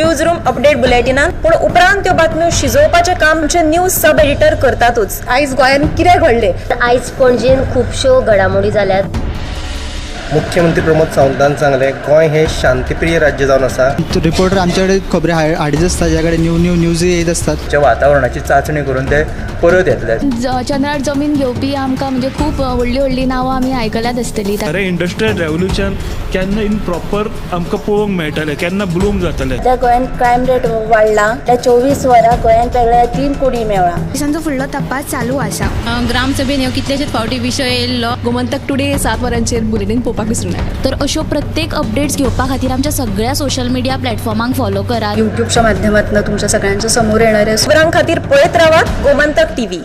News room update बुलेटिनान, पूण उपरांत त्यो बातम्यो शिजोवपाचें काम आमचे न्यूज सब एडिटर करतातूच. आयज गोंयांत कितें घडलें? आयज पणजेन खुबश्यो घडामोडी जाल्यात. मुख्यमंत्री प्रमोद सावंतान सांगलें, गोंय हें शांतीप्रिय राज्य जावन आसा. रिपोर्टर आमच्याकडे खबरी हाडीत आसता, ज्या कडेन न्यू न्यू न्यूज येत आसतात. वातावरणाची चांचणी करून ते परत येतले. चंद्रार जमीन घेवपी आमकां म्हणजे खूब व्हडलीं व्हडलीं नांवां आमी आयकल्यात आसतलीं. खरें इंडस्ट्रियल रेवोल्युशन केन्ना इन प्रॉपर आमकां पळोवंक मेळटलें, केन्ना ब्लूम जातलें? सध्या गोंयांत क्रायम रेट वाडला. त्या 24 वरां गोंयांत वेगळ्या 3 कुडी मेवळा. पोलिसांचो फुडलो तपास चालू आसा. ग्रामसभेन ह्यो कितलेशेच फावटी विशय येयल्लो. गोमंतक टुडे 7 वरांचेर बुलेटीन पळोवपाक विसरूं नाका. तर अश्यो प्रत्येक अपडेट्स घेवपा खातीर आमच्या सगळ्या सोशल मिडिया प्लॅटफॉर्मांक फॉलो करात. युट्यूबच्या माध्यमातून तुमच्या सगळ्यांच्या समोर येणारे खबरां खातीर पळयत रावात Gomantak TV.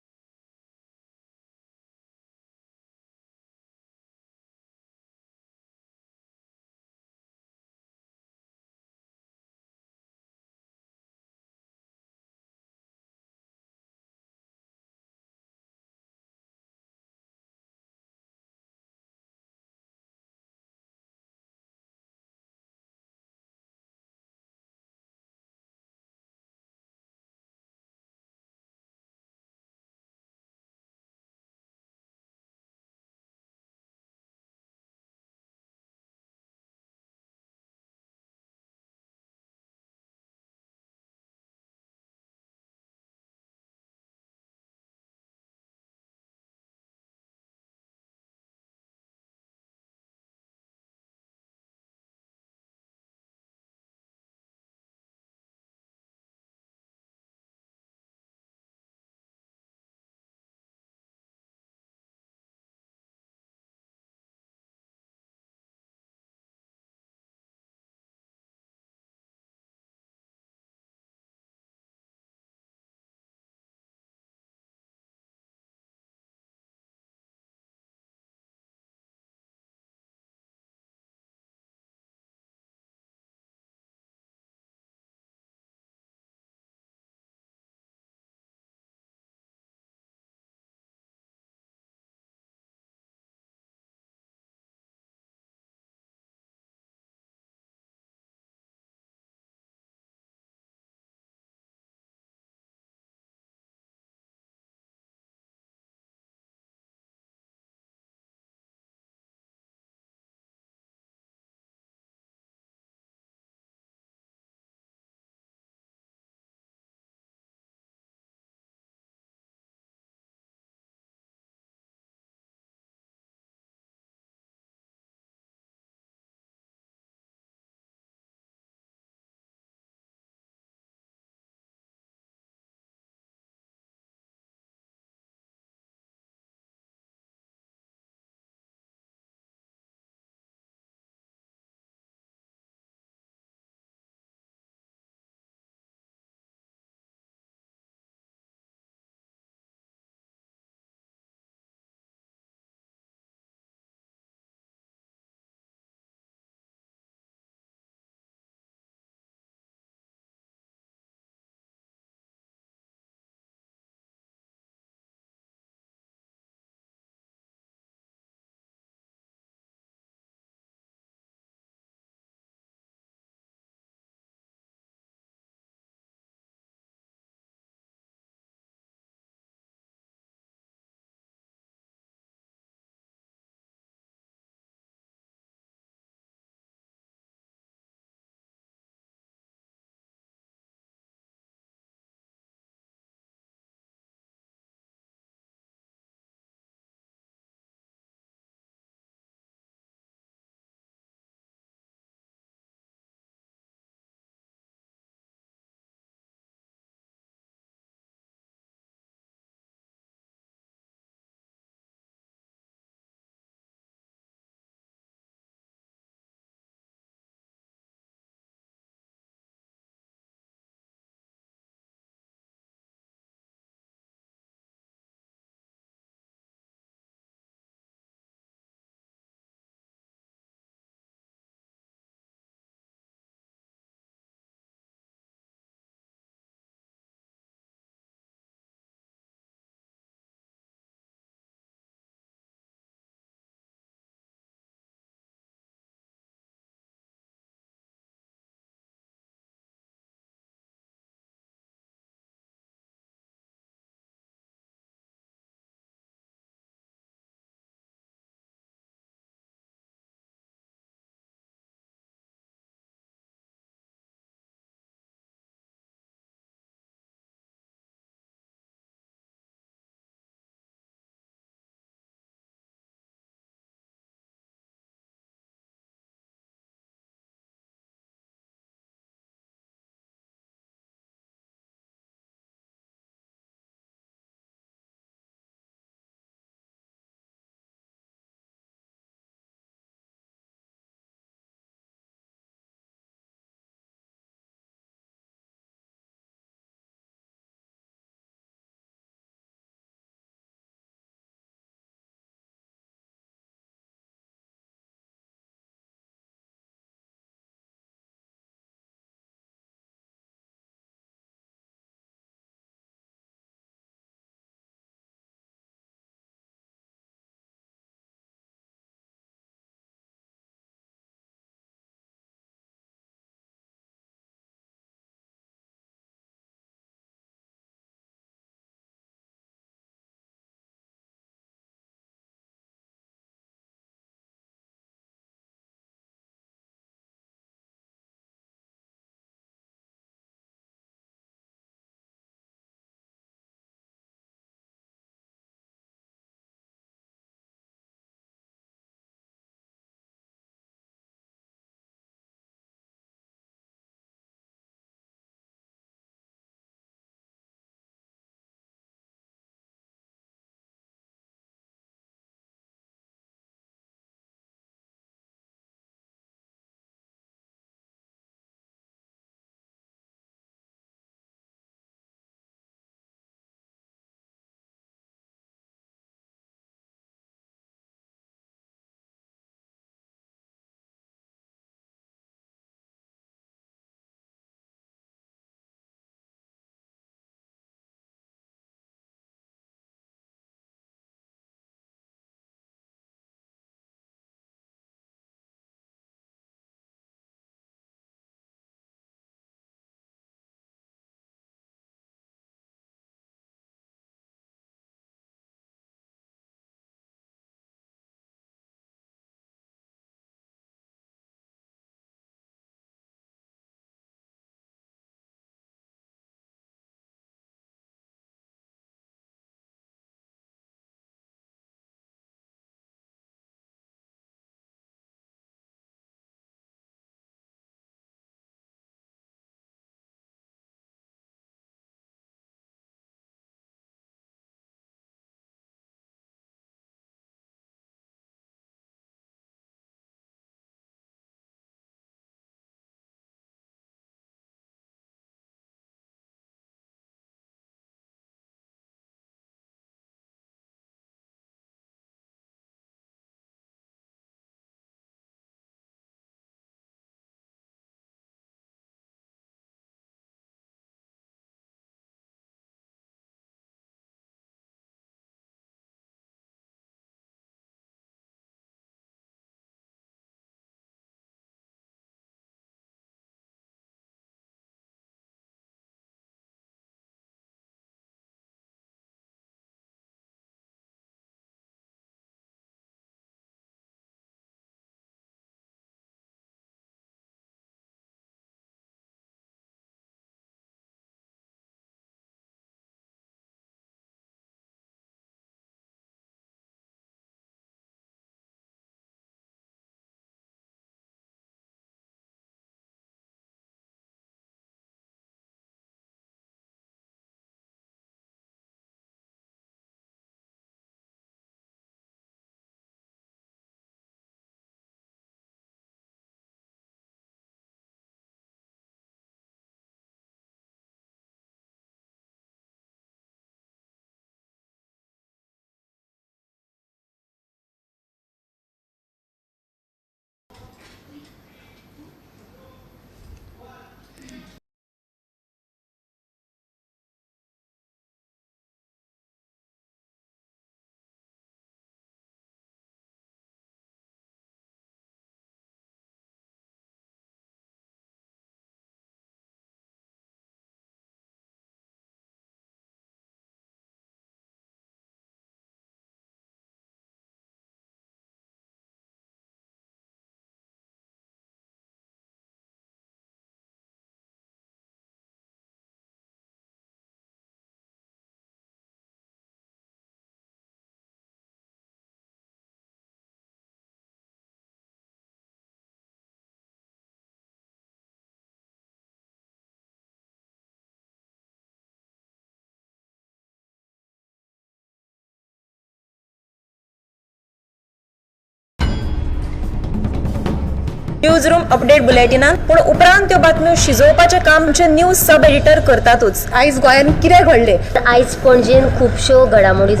News room update बुलेटिनान. पूण उपरांत त्यो बातम्यो शिजोवपाचें काम आमचे न्यूज सब एडिटर करतातूच. आयज गोंयांत कितें घडलें? आयज पणजेन खुबश्यो घडामोडी जाल्यात.